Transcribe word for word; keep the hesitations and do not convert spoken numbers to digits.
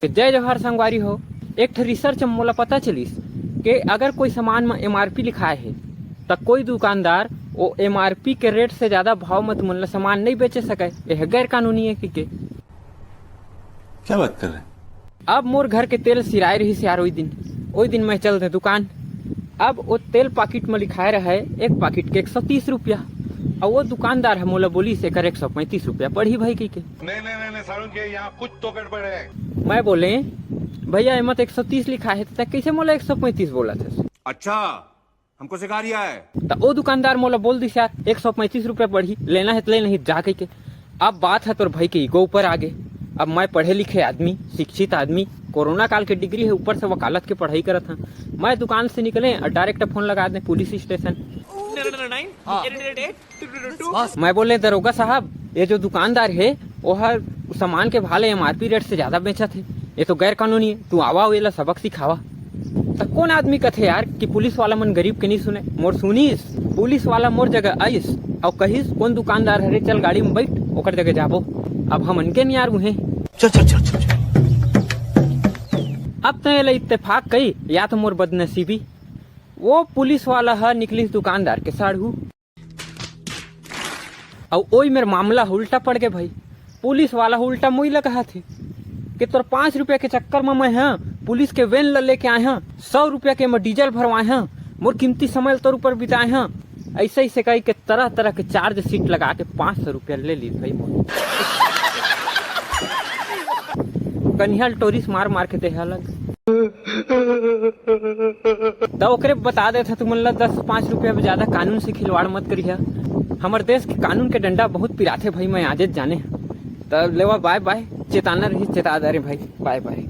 जय जोहार संगवारी हो। एक ठे रिसर्च म मोला पता चलिस के अगर कोई सामान म एमआरपी लिखाए हे, त कोई दुकानदार ओ एमआरपी के रेट से ज्यादा भाव म तुमन ला सामान नइ बेचे सकय। यह गैर कानूनी हे कहिके। क्या बात कर रहे हैं? अब मोर घर के तेल सिराए रहिस यार ओई दिन। ओई दिन मैं चल दे दुकान। अब वो तेल पाकिट म लिखाए रहे एक पाकिट के एक सौ तीस रुपया। अउ वो दुकानदार ह मोला बोलिस, "एकर एक सौ पैंतीस रुपया पड़ही भाई," कहिके। नहीं, नहीं, नहीं, नहीं, सारुण के यहाँ कुछ तो गड़बड़ है। मैं बोले, "भैया, एमा तो एक सौ तीस लिखा है, त कइसे मोला एक सौ पैंतीस बोलत हस?" अच्छा, हमको सिखा रिया है। त ओ दुकानदार मोला बोल दिस, "यार, एक सौ पैंतीस रुपया पड़ही, लेना है त ले, नहीं जा," कहिके। अब बात है तोर भाई के ईगो ऊपर आगे। अब मैं पढ़े लिखे आदमी, शिक्षित आदमी, कोरोना काल के डिग्री है, ऊपर से वकालत के पढ़ाई करत हं। मैं दुकान से निकले और डायरेक्ट फोन लगा दे पुलिस स्टेशन। मैं बोले, "दरोगा साहब, ये जो दुकानदार हे, वो हर सामान के भाव एमआरपी रेट से ज्यादा बेचत हे, ये तो गैर कानूनी हे, तू आवा अउ एला सबक सिखावा।" त कोन आदमी कथे यार कि पुलिस वाला मन गरीब के नहीं सुने? मोर सुनिस, पुलिस वाला मोर जगह आइस अउ कहिस, "कोन दुकानदार हरे, चल गाड़ी में बैठ, ओकर जगह जाबो।" अब हमन के नियार उहें। चल, चल, चल, चल, चल। अब तो एला इत्तेफाक कही या तो मोर बदनसीबी, वो पुलिस वाला ह निकलिस दुकानदार के साढ़ू। अउ ओई मेर मामला ह उल्टा पड़ गे भाई। पुलिस वाला ह उल्टा मोई ल कहत हे कि तोर पाँच रुपया के चक्कर म मैं ह पुलिस के वैन ल लेके आए हं, सौ रुपया के मैं डीजल भरवाए हं, मोर कीमती समय ल तोर ऊपर बिताए हं, अइसे अइसे कहि के तरह तरह के चार्जशीट लगा के पाँच सौ रुपया ले लीस भाई मोर। कनिहा ल टोरिस मार मार के देहा लग। त ओकरे बता देत हं तुमन ला, दस पाँच रुपया में ज्यादा कानून से खिलवाड़ मत करिहा। हमर देश के कानून के डंडा बहुत पिराथे भाई, मैं आजेच जाने हं। त लेवा, बाय बाय। चेताना रही, चेता दे रे भाई, बाय बाय।